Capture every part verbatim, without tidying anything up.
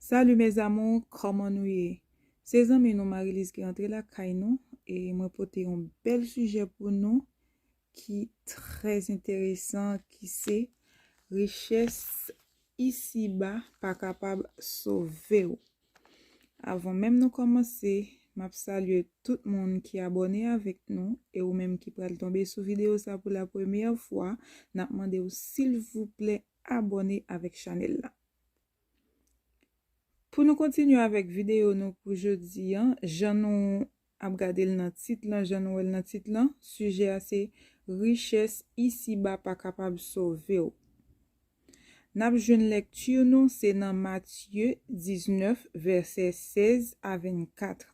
Salut mes amours, kòman nou ye? Se zanmi nou Marie-Lise ki rantre lakay nou e mwen pote yon bèl sijè pou nou ki trè enteresan, ki se richès isiba pa kapab sove w. Avan menm nou kòmanse, m ap salye tout moun ki abòne avèk nou e ou menm ki pral tonbe sou videyo sa pou la premyè fwa, n ap mande w silvouplè abòne avèk chanèl la. Pou nou kontinye avèk videyo nou pou jodi an, jan nou ap gade l nan tit lan, jan nou wè l nan tit lan, sijè a se richès isiba pa kapab sove w. N ap jwenn lèkti nou se nan Matye diznèf, vèsè sèz a vennkat.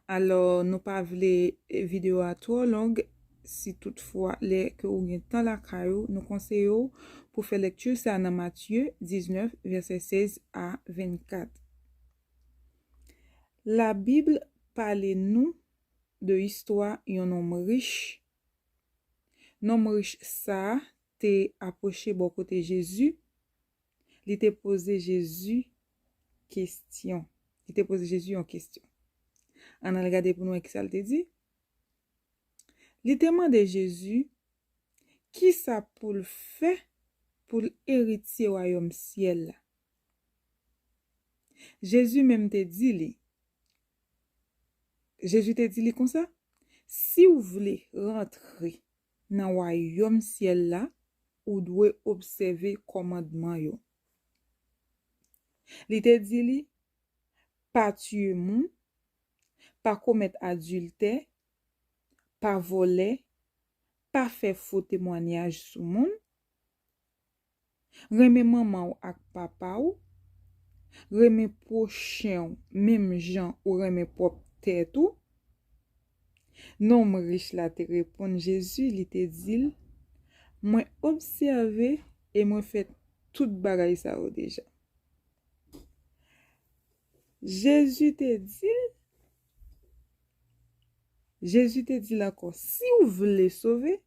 Alò, nou pa vle videyo a twò long, si toutfwa lè ke ou gen tan lakay ou, nou konseye w pou fè lèkti sa nan Matye diznèf, vèsè sèz a vennkat. Labib pale nou de istwa yon nonm rich. Nonm rich sa a te apwoche bò kote Jezi, li te poze Jezi kesyon. Li te poze Jezi yon kesyon. Ann al gade pou nou wè kisa l te di. Li te mande Jezi kisa pou l fè pou l eritye wayòm syèl la. Jezi menm te di li, Jezi te di li konsa, si w vle rantre nan wayòm syèl la, ou dwe obsève kòmandman yo. Li te di li, pa tiye moun, pa komèt adiltè, pa vòlè, pa fè fo temwanyaj sou moun, renmen manman w ak papa w, renmen pwochen w menm jan ou renmen pwòp tèt ou. Nonm rich la te reponn Jezi, li te di l, mwen obsève e mwen fè tout bagay sa yo deja. Jezi te di l, Jezi te di l ankò, si w vle sove,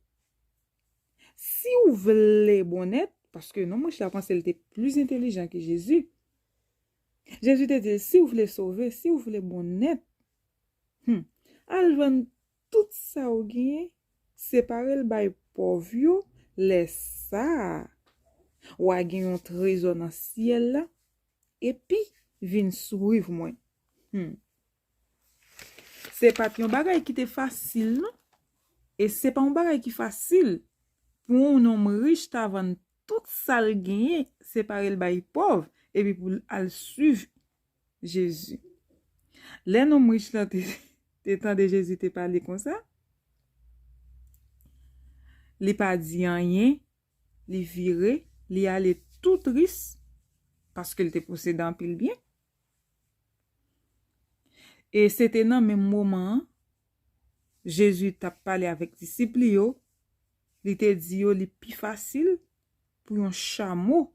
si w vle bonnèt, paske nonm rich la panse l te pli entelijan ke Jezi. Jezi te di l, si w vle sove, si w vle bonnèt, hmm, al vann tout sa w genyen, separe l bay pòv yo, lè sa a, w a gen yon trezò nan syèl la, epi vin swiv mwen. Hmm. Se pa t yon bagay ki te fasil, non. E se pa yon bagay ki fasil pou yon nonm rich ta vann tout sa l genyen, separe l bay pòv, epi pou l al swiv Jezi. Lè nonm rich lan te, te tande Jezi te pale konsa, li pa di anyen, li vire, li ale tou tris, paske l te posede anpil byen. E se te nan menm moman an, Jezi t ap pale avèk disip li yo, li te di yo li pi fasil pou yon chamo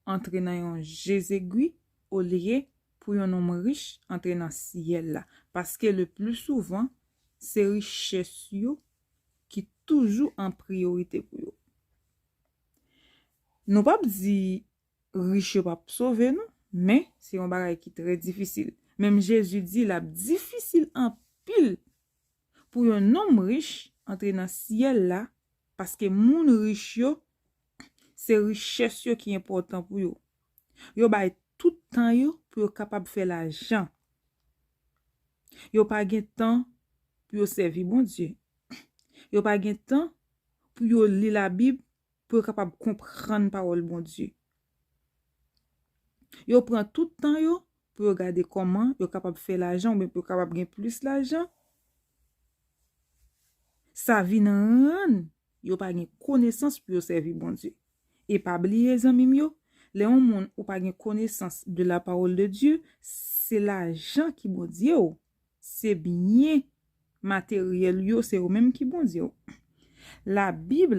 antre nan yon je zegwi olye pou yon nonm rich antre nan syèl la, paske le pli souvan, se richès yo ki toujou an priyorite pou yo. Nou p ap di rich yo p ap sove, non, men se yon bagay ki trè difisil. Menm Jezi di l ap difisil anpil pou yon nonm rich antre nan syèl la, paske moun rich yo, se richès yo ki enpòtan pou yo. Yo bay tout tan yo pou yo kapab fè lajan. Yo pa gen tan pou yo sèvi Bondye. Yo pa gen tan pou yo li Labib, pou yo kapab konprann pawòl Bondye. Yo pran tout tan yo pou yo gade kòman yo kapab fè lajan oubyen pou yo kapab gen plis lajan. Sa vin rann yo pa gen konesans pou yo sèvi Bondye. E pa bliye, zanmi m yo, lè yon moun ou pa gen konesans de la parole de Dieu, se lajan ki Bondye w. Se byen materyèl yo, se yo menm ki Bondye w. Labib,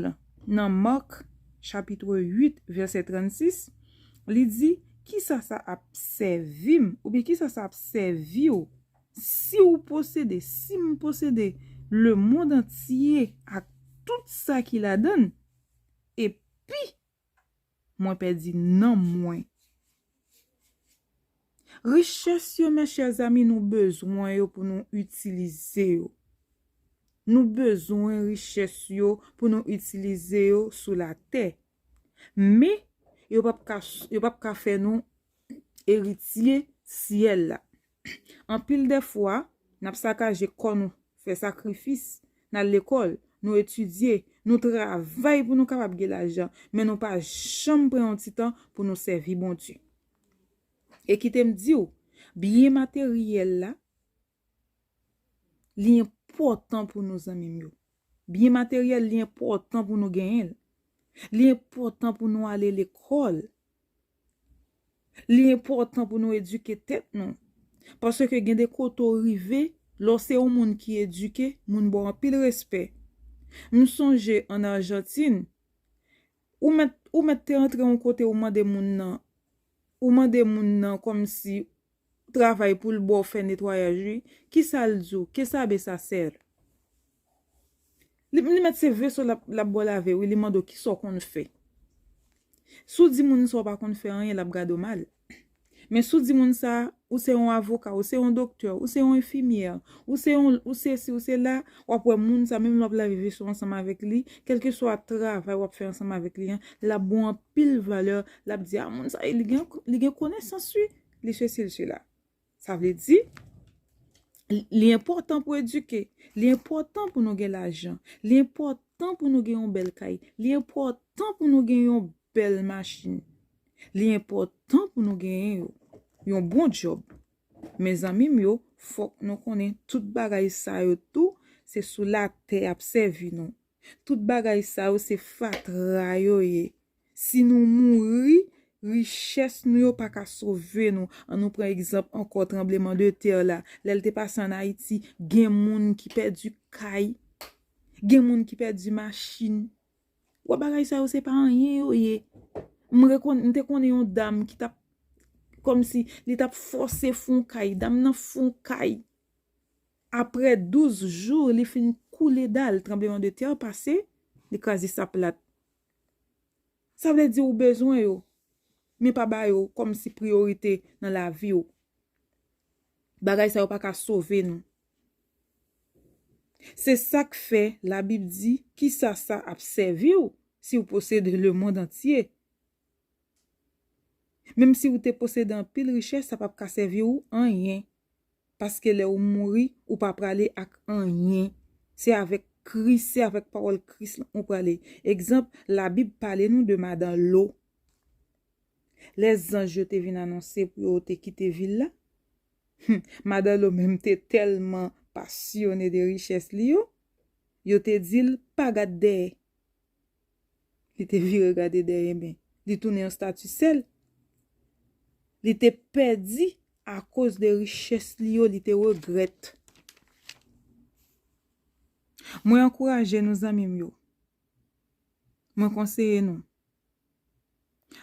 nan Mak, chapit uit, vèsè trannsis, li di, kisa sa ap sèvi m, oubyen kisa sa ap sèvi w, si w posede, si m posede lemonn antye ak tout sa ki ladan l, epi mwen pèdi nanm mwen? Richès yo, mes chers amis, nou bezwen yo pou nou itilize yo. Nou bezwen richès yo pou nou itilize yo sou latè. Men, yo p ap ka, yo p ap ka fè nou eritye syèl la. Anpil de fwa, n ap sakaje kò nou, fè sakrifis, n al lekòl, nou etidye, nou travay pou nou kapab gen lajan, men nou pa janm pran yon ti tan pou nou sèvi Bondye. E kite m di w, byen materyèl la, li enpòtan pou nou, zanmi m yo. Byen materyèl, li enpòtan pou nou genyen l. Li enpòtan pou nou ale lekòl. Li enpòtan pou nou edike tèt nou. Paske gen de kote w rive, lè w se yon moun ki edike, moun ba w anpil respè. M sonje ann Ajantin, ou mèt, ou mèt te antre yon kote, ou mande moun nan, ou mande moun nan kòmsi travay pou l ba w fè netwayaj, wi. Kisa l di w? Que sabe hacer? Li, li mèt se veso l ap, l ap ba w lave, wi, li mande w kisa w konn fè. Si w di moun sa w pa konn fè anyen, l ap gade w mal. Men si w di moun sa, ou se yon avoka, ou se yon doktè, ou se yon enfimyè, ou se yon, ou se si, ou se la, w ap wè moun sa, menm lè w ap lave veso ansanm avèk li, kèlkeswa travay w ap fè ansanm avèk li an, l ap ba w anpil valè, l ap di, a, moun sa, li gen, li gen konesans, wi, li sesi, li sela. Sa vle di, li enpòtan pou edike, li enpòtan pou nou gen lajan, li enpòtan pou nou gen yon bèl kay, li enpòtan pou nou gen yon bèl machin, li enpòtan pou nou genyen yo, yon bon djòb. Men zanmi m yo, fòk nou konnen tout bagay sa yo tou, se sou latè y ap sèvi nou. Tout bagay sa yo se fatra yo ye. Si nou mouri, richès nou yo pa ka sove nou. An nou pran egzanp ankò tranbleman de tè la. Lè l te pase ann Ayiti, gen moun ki pèdi kay, gen moun ki pèdi machin. Wè bagay sa yo se pa anyen yo ye. M rekonn, m te konnen yon dam ki t ap, kòmsi li t ap fòse fon kay. Dam nan fon kay. Apre douz jou, li fin koule dal, tranbleman de tè pase, li kraze sa plat. Sa vle di ou bezwen yo, men pa ba yo kòmsi priyorite nan lavi w. Bagay sa yo pa ka sove nou. Se sa k fè Labib di, kisa sa ap sèvi w si w posede lemonn antye? Menm si w te posede anpil richès, sa p ap ka sèvi w anyen. Paske lè w mouri, ou pa prale ak anyen. Se avèk Kris, se avèk pawòl Kris lan ou prale. Egzanp, Labib pale nou de madan Lo. Lè zanj yo te vin anonse pou yo te kite vil la, hmm, madan Lo menm te tèlman pasyone de richès li yo, yo te di l pa gad dèyè. Li te vire gade dèyè, men li tounen yon stati sèl. Li te pèdi akoz de richès li yo, li te regrèt. Mwen ankouraje nou, zanmi m yo. Mwen konseye nou.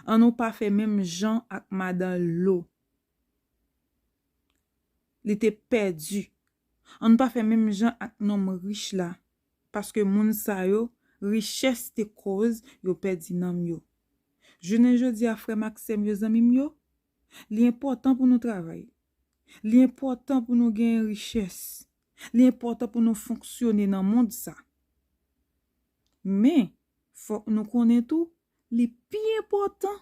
An nou pa fè menm jan ak madan Lo. Li te pèdi. An nou pa fè menm jan ak nonm rich la, paske moun sa yo, richès te koz yo pèdi nanm yo. Jounen jodi a, frè m ak sè m yo, zanmi m yo, li enpòtan pou nou travay. Li enpòtan pou nou genyen richès. Li enpòtan pou nou fonksyone nan mond sa. Men, fòk nou konnen tou, li pi enpòtan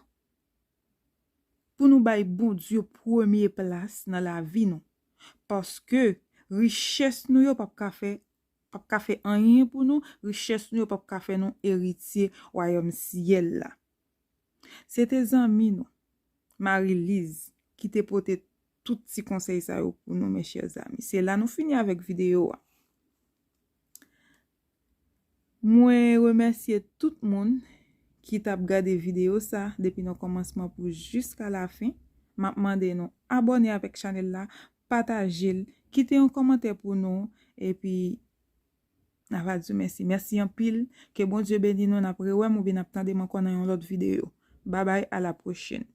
pou nou bay Bondye premye plas nan lavi nou. Paske richès nou yo p ap ka fè, p ap ka fè anyen pou nou, richès nou yo p ap ka fè nou eritye wayòm syèl la. Se te zanmi nou, Marie Lise, ki te pote tout ti konsèy sa yo pou nou, mes chers amis. Se la nou fini avèk videyo a. Mwen remèsye tout moun ki t ap gade videyo sa depi nan kòmansman pou jiska lafen. M ap mande nou abòne avèk chanèl la, pataje l, kite yon kòmantè pou nou, epi n a va di w mèsi. Mèsi anpil. Ke Bondye beni nou. N ap rewè m oubyen n ap tande m ankò nan yon lòt videyo. Babay, a la pwochèn.